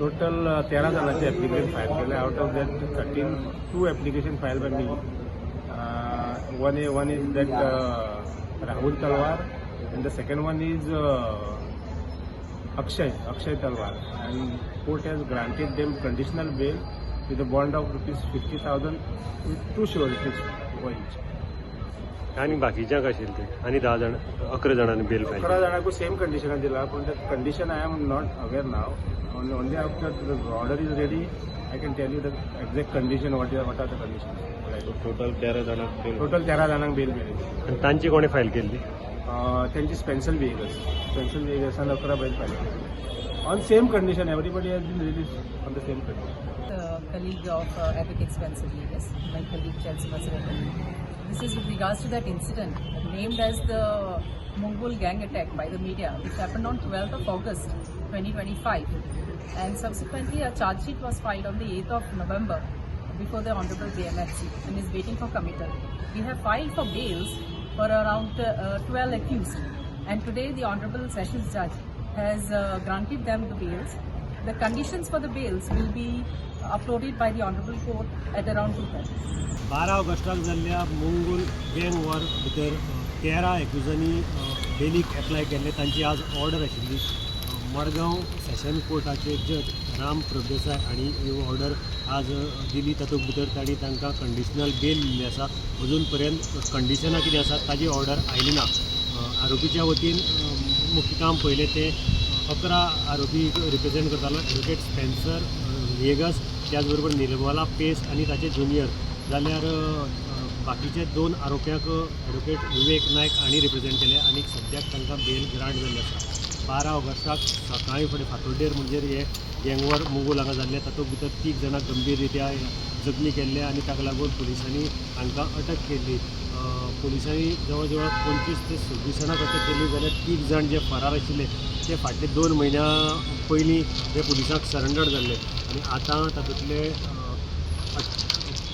Total 13 जाणांचे application file केले. Out of that 13, two application file by me. One is that Rahul Talwar and the second one is Akshay Talwar, and court has granted them conditional bail with a bond of ₹50,000 with two sureties for each. आनी बाकीच्यांक आशिल्ले ते आनी 10 जाण, 11 जाणांनी बेल file. 11 जाणांकूय same कंडिशनान दिला, पूण that condition I am not aware now. Only after the order is ready I can tell you the exact condition, what are the condition. Total 13 जाणांक बेल? Total 13 जाणांक बेल मेळ्ळी. आनी तांची कोणें फायल केल्ली? त्यांची स्पेन्सर व्हिएगस, स्पेन्सर व्हिएगसान 11 बेल फायल केली on same condition. Everybody has been release on the same condition. The colleague of Advocate Spencer Villegas, my colleague Chelsea Masaretan. This is with regards to that incident named as the Mongol gang attack by the media, which happened on 12th of August 2025. And subsequently, a charge sheet was filed on the 8th of November before the Honorable JMFC and is waiting for committal. We have filed for bails for around 12 accused, and today the Honorable Sessions Judge has granted them the bails. The conditions for the bails will be uploaded by the Honorable Court at around 2:30. 12 ऑगस्टाक जाल्ल्या मंगूल गँग war भितर 13 एक्युजांनी बेलीक apply केल्ले. तांची आज order आशिल्ली. मडगांव सेशन कोर्टाचे जज राम प्रभुदेसाय हांणी ही order आज दिली. तातूंत भितर तांणी तांकां कंडिशनल बेल दिल्ली आसा. अजून पर्यंत कंडिशनां कितें आसा ताजी ऑर्डर आयली ना. आरोपीच्या वतीन मुख्य काम पळयलें तें 11 आरोपी रिप्रेझेंट करतालो एडवोकेट स्पेन्सर व्हिएगस, त्याच बरोबर निर्मला पेस आनी ताचे ज्युनियर, जाल्यार बाकीचे दोन आरोप्यांक एडवोकेट विवेक नायक हांणी रिप्रेझेंट केले आनी सद्याक तांकां बेल ग्रांट जाल्ली आसा. 12 ऑगस्टाक सकाळीं फुडें फांतोड्डेर म्हणजे हे गँगवॉर मुगूल हांगा जाल्ले. तातूंत भितर तीग जाणां गंभीर रित्या जखमी केल्ले आनी ताका लागून पुलिसांनी हांकां अटक केल्ली. पुलिसांनी जवळ जवळ 25 ते 26 जाणांक अटक केल्ली, जाल्यार तीग जाण जे फरार आशिल्ले ते फाटले 2 म्हयन्या पयलीं ते पुलिसांक सरेंडर जाल्ले आनी आतां तातूंतले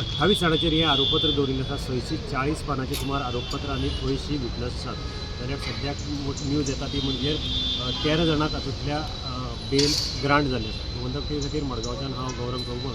28 जाणांचेर हें आरोपपत्र दवरिल्लें आसा. 640 पानांचें सुमार आरोपपत्र आनी 80 विटनस आसात. जाल्यार सद्याक न्यूज येता ती म्हणजे 13 जाणांक हातूंतल्या बेल ग्रांट जाल्ली आसा. गोमंतक टीव्ही खातीर मडगांवच्यान हांव गौरव प्रभू.